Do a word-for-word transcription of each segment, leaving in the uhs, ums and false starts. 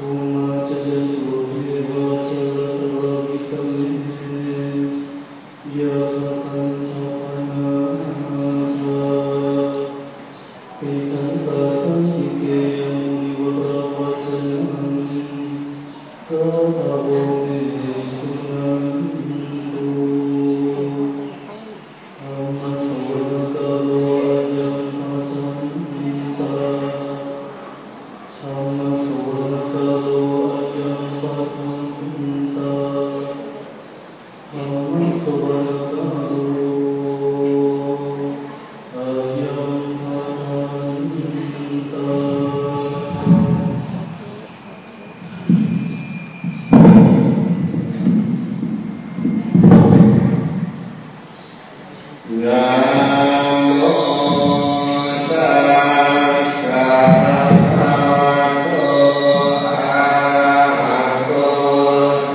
Bhummā cāyantu devā jalathalavisame yakkhagandhabbanāgā, tiṭṭhantā santike yaṃ munivaravacanaṃ sādhavo me suṇantu. Dhammassavanakālo ayambhadantā. Dhammassavanakālo ayambhadantā. Dhammassavanakālo ayambhadantā. Namo tassa bhagavato arahato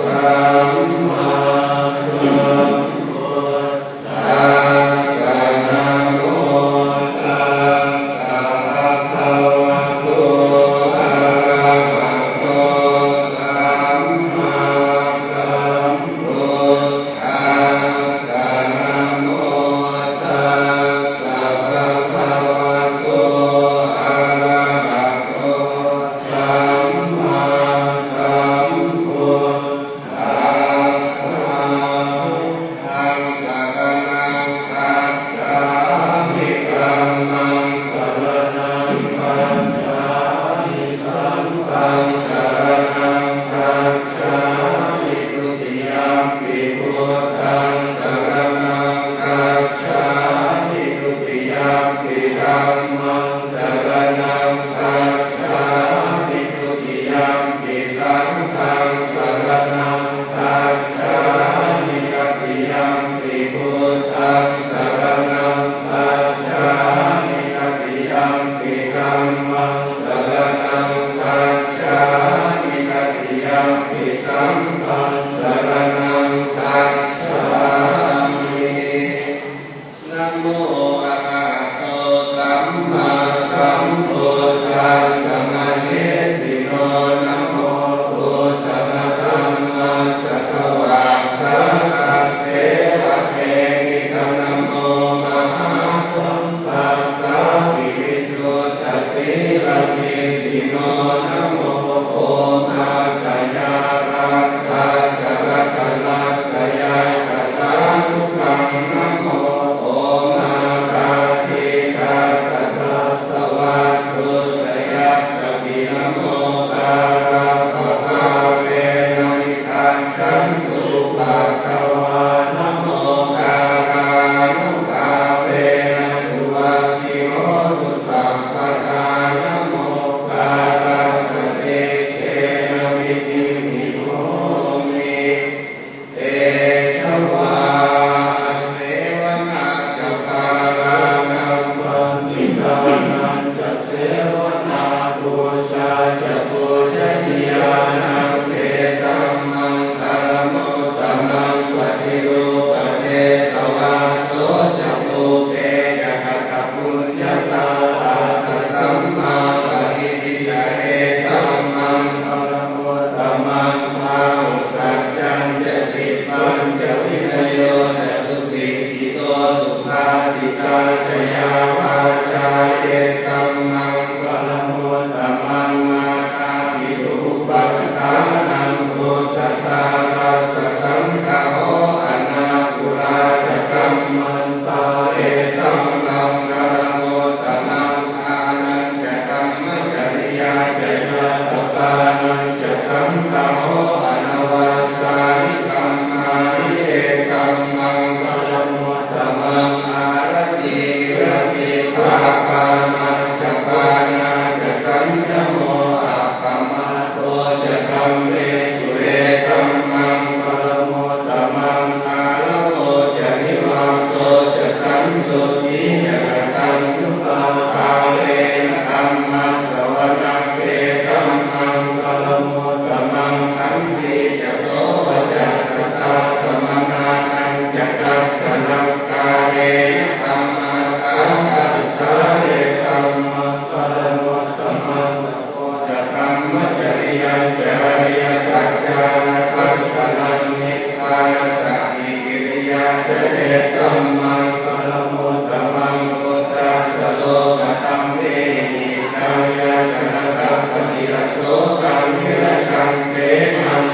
sammāsambuddhassa. Namo tassa bhagavato arahato sammāsambuddhassa. Namo tassa bhagavato arahato sammāsambuddhassa. Buddhaṃ saraṇaṃ gacchāmi. Dhammaṃ saraṇaṃ gacchāmi. Saṅghaṃ saraṇaṃ gacchāmi. Dutiyampi buddhaṃ saraṇaṃ gacchāmi. Dutiyampi dhammaṃ saraṇaṃ gacchāmi. Dutiyampi saṅghaṃ saraṇaṃ gacchāmi. Tatiyampi buddhaṃ saraṇaṃ gacchāmi. Tatiyampi dhammaṃ saraṇaṃ gacchāmi. Tatiyampi saṅghaṃ saraṇaṃ gacchāmi. Namo arahato sammāsambuddhassa mahesino. Namo ca ariyasacchāna dassanaṃ nibbānasacchikiriyā ca etam maṅgalamuttamaṃ. Phuṭṭhassa lokadhammehi cittaṃ yassa na kampati asokaṃ virajaṃ khemaṃ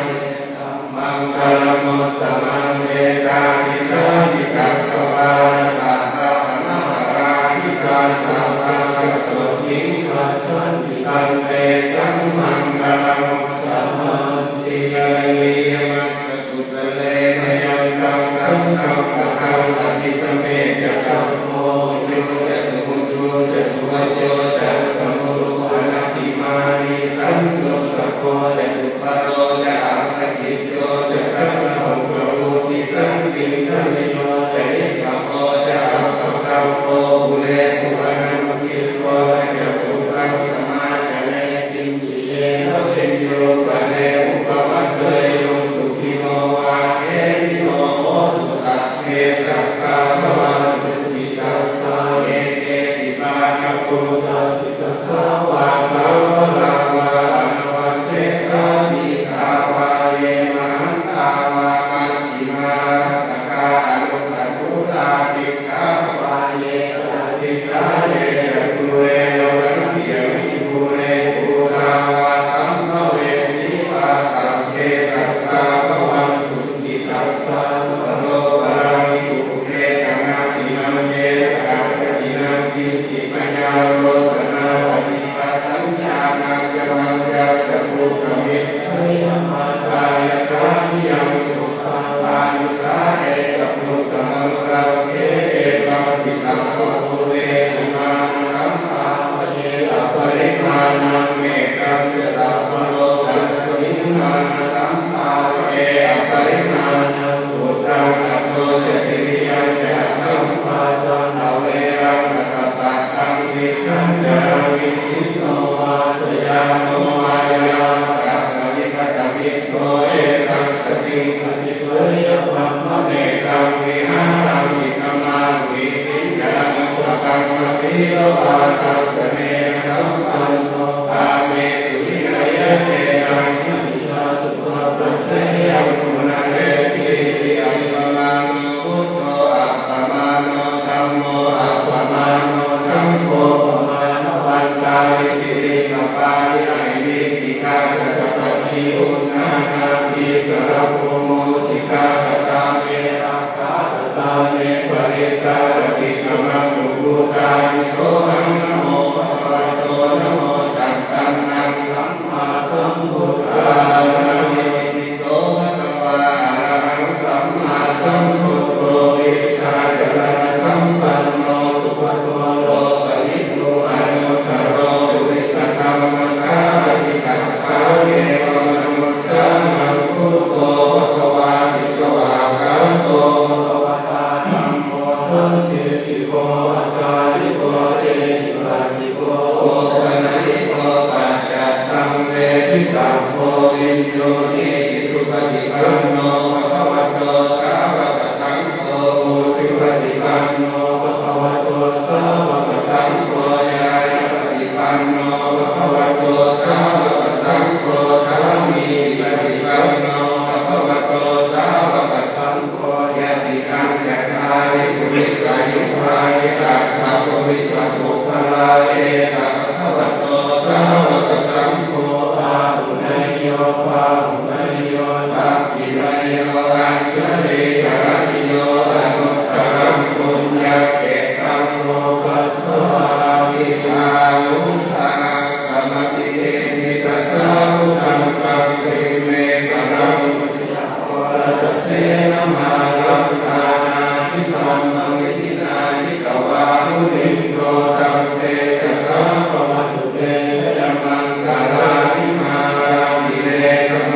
maṅgalamuttamaṃ. Etādisāni katvāna sabbatthamaparājitā sabbattha sotthiṃ gacchanti tantesaṃ maṅgalamuttamanti. Karaṇīyamassa kusalena yan taṃ santaṃ padaṃ abhisamecca sabbo ujū ca suhujū ca suvaco cassa mudu anatimānī santussako ca subharo ca appakicco ca sallahukavutti santindano ca nipako ca appagabbho kulesu ananugiddho na ca khūṭaṃ samācare kiñci yena viññū pare upavadeyyuṃ. Sukhino vā khemino hontu sabbe sattā bhavantu sukhitattā. Eteti pāṇabhūtatthi tasā vā thāvarā vā anavasesā dīghā vā ye mahantā vā majjhimā rassakā aṇukathūlā diṭṭhā vā ye ca adiṭṭhā ye ca dūre vasanti avidūre bhūtā vā sambhavesī vā sabbe sattā bhavantu sukhitattā. Paro paraṃ hi pubbe kanāpinaṃ ye ca katthaci naṃ kiñci mayā rosanā padītasaññā nāññamaññassa dukkhamiccheyya. Mātā yathā niyaṃ puttaṃ āyusā ekaputtamanurakkhe etampi sabbabhūtesu mānasambhāvaye aparimāṇaṃ. Mettañca sabbalokasmiṃ mānasambhāvaye aparimāṇaṃ uddhaṃ adho ca tiriyañca asambādhaṃ averaṃ asapattaṃ. Tiṭṭhañcaraṃ nisinno vā sayāno vā yāvatassa vigatamiddho etaṃ satiṃ adhiṭṭheyya brahmametaṃ vihāraṃ idhamāhu. Diṭṭhiñca anupagamma sīlavā dassanena sampanno kāmesu vineyya gedhaṃ na hi jātu gabbhaseyyaṃ punaretīti. Appamāṇo buddho appamāṇo dhammo appamāṇo saṅgho pamāṇavantāni siriṃsapāni ahi vicchikā satapadī uṇṇānābhī sarabū mūsikā. Katā me rakkhā katā me parittā paṭikkamantu bhūtāni. Sohaṃ namo bhagavato namo sattannaṃ sammāsambuddhānaṃ. Itipi so bhagavā arahaṃ sammāsambuddho vijjācaraṇasampanno sugato lokavidū anuttaro purisadammasārathi satthā devamanussānaṃ buddho bhagavāti. Svākkhāto bhagavatā dhammo sandiṭṭhiko akāliko ehipassiko opanayiko paccattaṃ veditabbo viññūhīti. Supaṭipanno bhagavato sāvakasaṅgho ujupaṭipanno bhagavato sāvakasaṅgho ñāyapaṭipanno bhagavato sāvakasaṅgho sāmīcipaṭipanno bhagavato sāvakasaṅgho yadidaṃ cattāri purisayugāni aṭṭha purisapuggalā esa bhagavato sāvakasaṅgho āhuneyyo pāhuneyyo dakkhiṇeyyo añjalikaraṇīyo anuttaraṃ puññakkhettaṃ lokassāti. Bāhuṃ sahassamabhinimmitasāvudhantaṃ girimekhalaṃ udyakorasasenamāraṃ dānādidhammavidhinā jitavā munindo taṃtejasā bhavatu te jayamaṅgalāni. Mārātirekam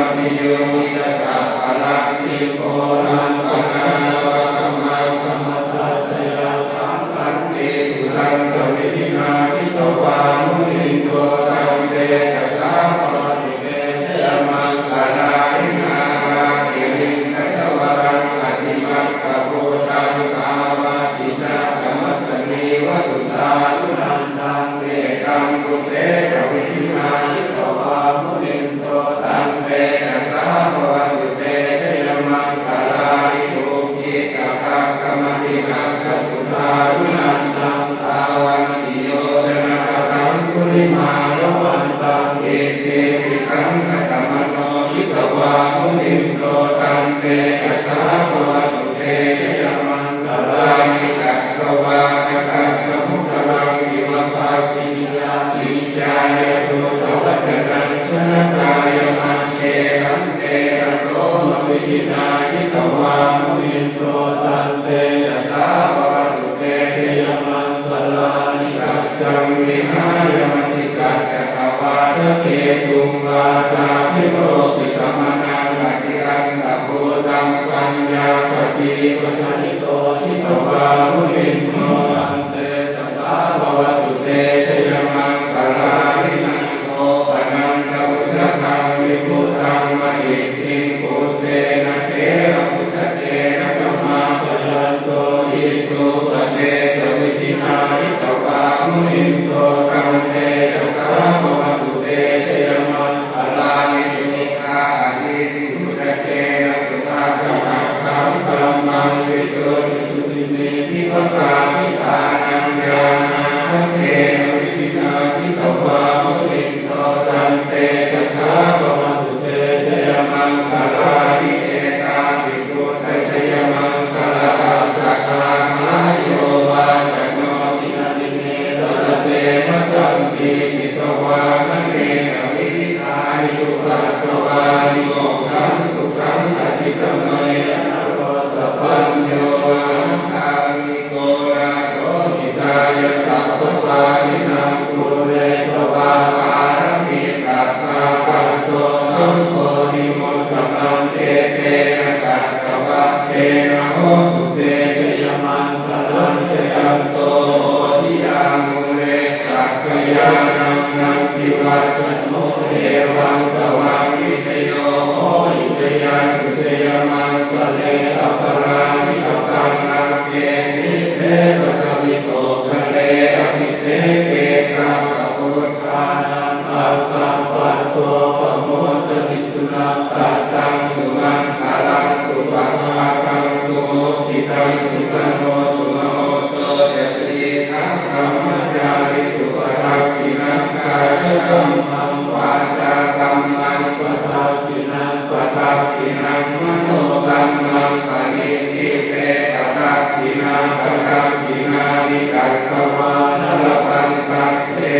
Bhavatu te jayamaṅgalāni. Ukkhittakhaggamatihatthasudāruṇantaṃ dhāvantiyojanapathaṅgulimālavantaṃ iddhībhisaṅkhatamano jitavā munindo taṃ tejasā bhavatu te jayamaṅgalāni. Katvāna kaṭṭhamudaraṃ iva gabbhinīyā ciñcāya duṭṭhavacanaṃ janakāyamajjhe sandesasomavidhinā jitavā munindo taṃ tejasā bhavatu te jayamaṅgalāni. Saccaṃ vihāya matisaccakavādaketuṃ vādābhiropitamanaṃ atiandhabhūtaṃ paññāpadīpajalito jitavā munindo taṃ tejasā bhavatu te jayamaṅgalāni. Nandopanandabhujagaṃ vibudhaṃ mahiddhiṃ puttena therabhujagena damāpayanto iddhūpadesavidhinā jitavā munindo taṃ tejasā bhavatu te jayamaṅgalāni. Duggāhadiṭṭhibhujagena sudaṭṭhahatthaṃ brahmaṃ visuddhijutimiddhibakābhidhānaṃ ñāṇāgadena vidhinā jitavā munindo taṃ tejasā bhavatu te jayamaṅgalāni. Etāpi buddhajayamaṅgalaaṭṭhagāthā yo vācano dinadine sarate matandī hitvānanekavividhāni cupaddavāni mokkhaṃ sukhaṃ adhigameyya naro sapañño. Mahākāruṇiko nātho hitāya sabbapāṇinaṃ pūretvā pāramī sabbā patto sambodhimuttamaṃ etena saccavajjena hotu te jayamaṅgalaṃ. Jayanto bodhiyā mūle sakyānaṃ nandivaḍḍhano evaṃ tvaṃ vijayo hohi jayassu jayamaṅgale aparājitapallaṅke sīse paṭhavipokkhare abhiseke sabbabuddhānaṃ aggappatto pamodati. Sunakkhattaṃ sumaṅgalaṃ supabhātaṃ suhuṭṭhitaṃ sukhaṇo sumuhutto ca suyiṭṭhaṃ brahmacārisu padakkhiṇaṃ kāyakammaṃ vācākammaṃ padakkhiṇaṃ padakkhiṇaṃ manokammaṃ paṇidhī te padakkhiṇā padakkhiṇāni katvāna labhantatthe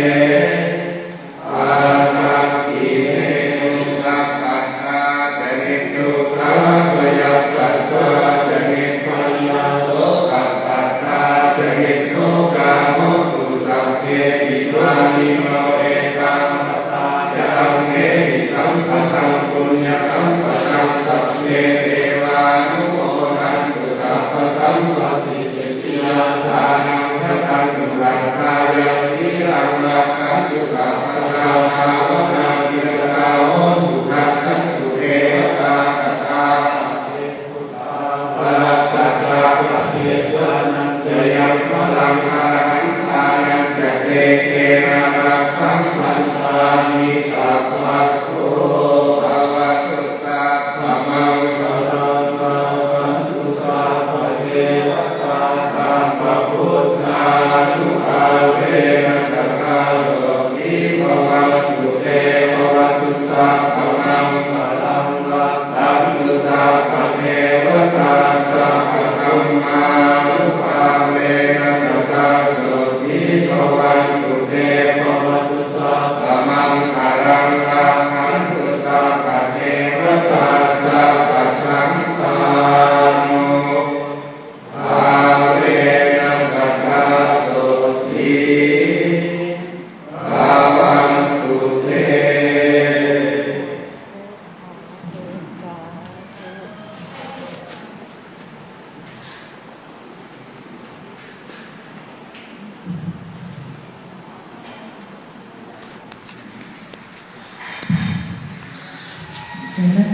padakkhiṇe. Dukkhappattā ca niddukkhā bhayappattā ca nibbhayā sokappattā ca nissokā hontu sabbepi pāṇino. Etaṃ ca amhehi sambhataṃ puññasampadaṃ sabbe devānumodantu sabbasampattisiddhiyā. Dānaṃ dadantu saddhāya sīlaṃ rakkhantu sabbadā bhāvanābhiratā hontu gacchantu devatāgatā. Sabbattha paṭicchānañca yaṃ balaṃ arahantānañca tejena rakkhaṃ bandhāmi sabbaso. Bhavatu sabbamaṅgalaṃ rakkhantu sabbadevatā sabbabuddhānubhāvena sadā sotthī bhavantu te. Bhavatu sabbamaṅgalaṃ rakkhantu sabbadevatā sabbadhammānubhāvena sadā sotthī bhavantu te. Bhavatu sabbamaṅgalaṃ rakkhantu sabbadevatā sabbasaṅghānubhāvena sadā sotthī bhavantu te. เชิญท่าน